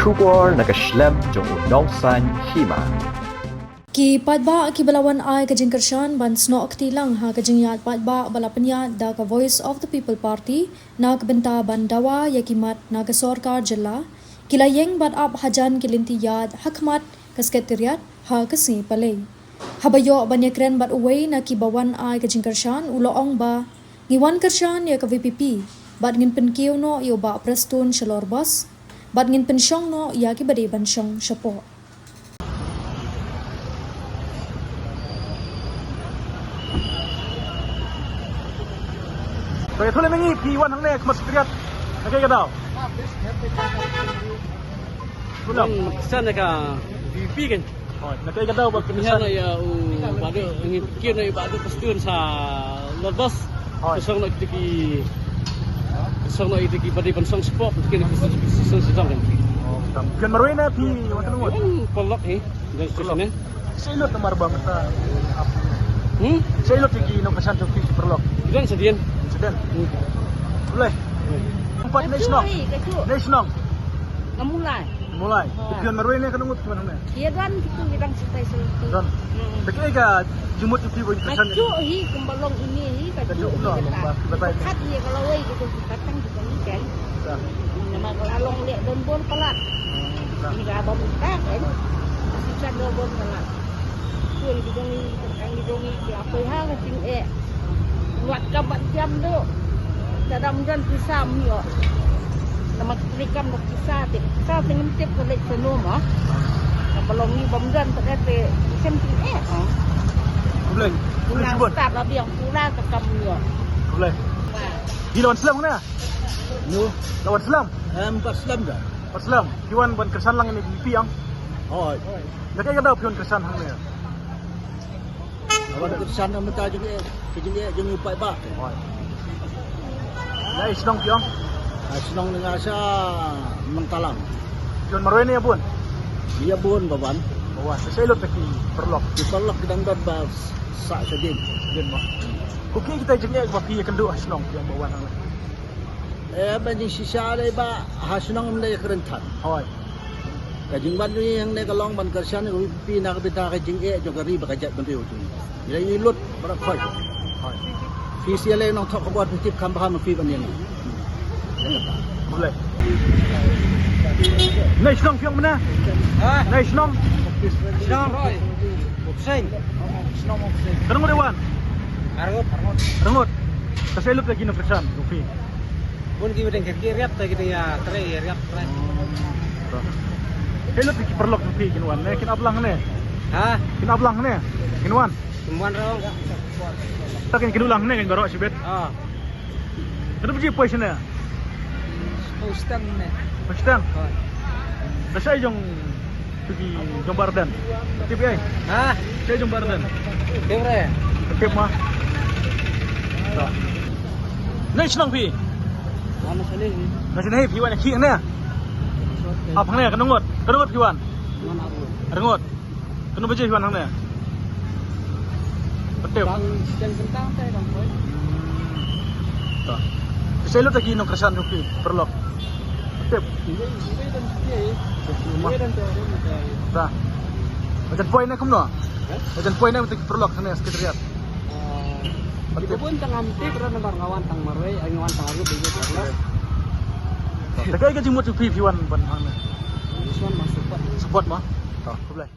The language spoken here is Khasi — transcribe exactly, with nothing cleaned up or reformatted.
Khubor na ka shlem jong u Nongsaiñ Hima. Ki paidbah kiba la wan ai ka jingkyrshan ban snoh kti lang ha ka jingïaid paidbah ba la pynïaid da ka Voice of the People Party na ka bynta ban dawa ïa ki mat na ka sorkar jylla, ki la ïeng bad ap hajan ki lynti ïaid ha khmat ka Secretariat ha ka sngi Palei. Haba ïoh ban ïakren bad uwei na kiba wan ai ka jingkyrshan, u la ong ba, ngi wan kyrshan ïa ka V P P bad ngin pynkiew noh ïa u Bah Prestone shalor bos bad ngin pynshong noh ïa kiba dei ban shong shapoh. Phi wan hangne khmat Secretariat na kaei ka daw? Wan kyrshan ïa ka V P P kan. Hooid, na kaei ka daw ba phi wan kyrshan? Ïa u Bah Duk, ngi kiew na u Bah Duk Prestone shalor bos. Hooid. Pynshong noh ïa ki, pynshong noh ïa kiba dei ban shong shapoh, kiew na ki song song song kan. Phi wan marwei ne phi wan tang ngut? Wan paralok hi. Paralok. Sa lut namar ba mynta. Hmm? Sa lut ki nongkyrshan jong phi ki paralok? Ki don sa dien. Sa dien. Hmm. Khublei. Khublei. Naei shnong? Naei shnong? Nga Mulai. Mulai. Phi wan marwei ne katno ngut phi wan hangne? Ïa don kitu ki dang sitai situ. Don. Hmm. Da kaei ka jingmut jong phi ba wan kyrshan? Kajuh hi kumba long ine hi kajuh hi kumno long ba phi batai? Kat ïa ka lawei kitu ki pateng kitu ni kan. Namar ka la long leh don bor palat. Ni ka ba mynta kan. Ka shisha don bor palat. Tun ki jong ngi, ki jong ngi ki la poi ha ka jingeh. Wat ka ban jam doh. Te da ym don pisa ym ïoh. Namar ki kam da pisa te. Pisa te ngim tip ka leit sha no ma. Ka ba long ngi ba ym don te ka te shem jingeh. Khublei. Khublei shibun. Start la biang pula ka kam ïoh. Khublei. Phi la wan slem ne? No. La wan slem? Em, pat slem da. Pat slem. Phi wan ban kyrshan lang ïa ka V P P ang? Hooid. Da kaei ka daw phi wan kyrshan hangne? Wan kyrshan na ka bynta jingeh, ka jingeh jong u paidbah. Hooid. Naei shnong phi ong? Naei shnong, nga sha Nongtalang. Phi wan marwei ne ïa bun? Ïa bun ba wan. Ba wan. Sa lut ki paralok? Ki paralok ki dang don ba sah sha dien. Dien mo. Ko kiei kita jingeh ba phi ïakynduh ha shnong phi ong ba wan hangne? Eh, ban jingshisha dei ba ha shnong ym dei ka rynsan. Hooid. Ka jingwan jong ngi hangne ka long ban kyrshan ïa ka V P P na ka bynta ka jingeh jong ka ri bad ka jaitbynriew jong ngi. Ngi lut bad ka khoi. Hooid. Phi sha lei nongthoh khubor phi tip kham bha ma phi ban ïeng. Khublei. Naei shnong phi ong mynne? Ha? Naei shnong? Shnong Roi. Seng. Shnong Seng. Katno ngut wan? Arngut. Arngut. Ka sa lut ki nongkyrshan jong phi? Bun ki ba dang kyrkieh riat, te ki dang ïatrei ïa riat trei. Hei, lut ki paralok jong phi kin wan ne, kin ap lang ne? Ha? Kin ap lang ne? Kin wan? Kin wan rong. Ta kin kynduh lang ne, kin baroh shibit. Ah. Kano baje poi shane? Poi shiteng ne. Poi shiteng? Hooid. Da shai jong Phi ki jong Bah Ardent. Tip ei? Ha? Ki jong Bah Ardent. Tip re. Tip ma. To. Naei shnong phi? Wan na sini. Na sini phi wan ki ne? Ap hangne, kano ngut? Kano ngut phi wan? Wan arngut. Arngut. Kano baje phi wan hangne? Patep. Bang sien kentang te bang koi. To. Sa lut ki nongkyrshan jong phi, paralok. Tip. Ba jan poi ne kumno? Ba jan poi ne mynta ki paralok hangne Secretariat? Kita pun tang ngam tip, namar nga wan tang marwei, nga wan tang arngut. Te kaei ka jingmut jong phi phi wan ban hangne? This one ma support. Support ma? To, khublei.